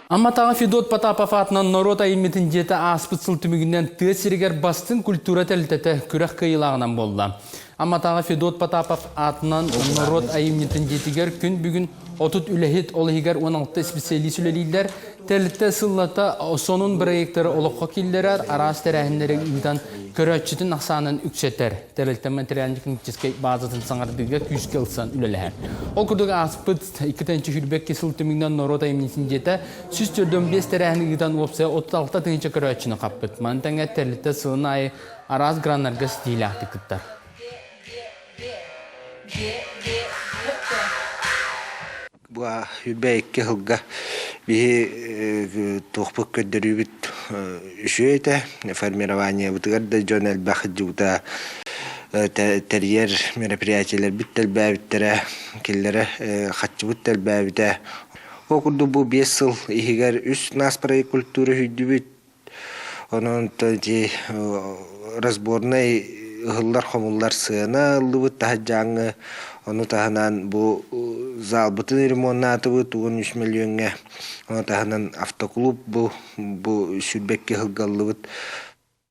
Амматааҕы Федот Потапов аатынан норуот айымньытын дьиэтэ ааспыт сыл түмүгүнэн тыа сиригэр бастыҥ культура тэрилтэтэ күрэх кыайыылааҕынан буолла. Амматааҕы Федот Потапов аатынан норуот айымньытын дьиэтигэр күн бүгүн 30 үлэһит, ол иһигэр 16 специалист үлэлииллэр. Тэрилтэ сыллата сонун бырайыактары олоххо киллэрэр, араас тэрээһиннэри ыытан көрөөччүтүн ахсаанын үксэтэр. Тэрилтэ материально-техническэй базатын саҥардыыга күүскэ ылсан үлэлэһэр. Ол курдук ааспыт 2 сыл түмүгүнэн норуот айымньытын дьиэтэ 145 тэрээһини ыытан уопсайа 36 тыһыынча көрөөччүнү хаппыт. Маны тэҥэ тэрилтэ сылын аайы араас граннарга ситиилээхтик кыттар. Бу 22 сылга биһи туохпут көрдөрүүбүт үчүгэй этэ. Формированиебытыгар да дьон элбэх дьыбыта тэрийэр мероприятиелэрбит да элбээбиттэрэ, кинилэрэ хаччыбыт да элбээбитэ. Ол курдук бу 5 сыл иһигэр үс нацпроект культура үһүйдүбүт. Онон ити разборнай ыһыллар-хомуллар сыана ыллыбыт таһырдьааҥҥы. Ону таһынан бу залбытын ремоннаатыбыт 13 мөлүйүөҥҥэ. Ону таһынан автоклуб бу 22 сылга ыллыбыт.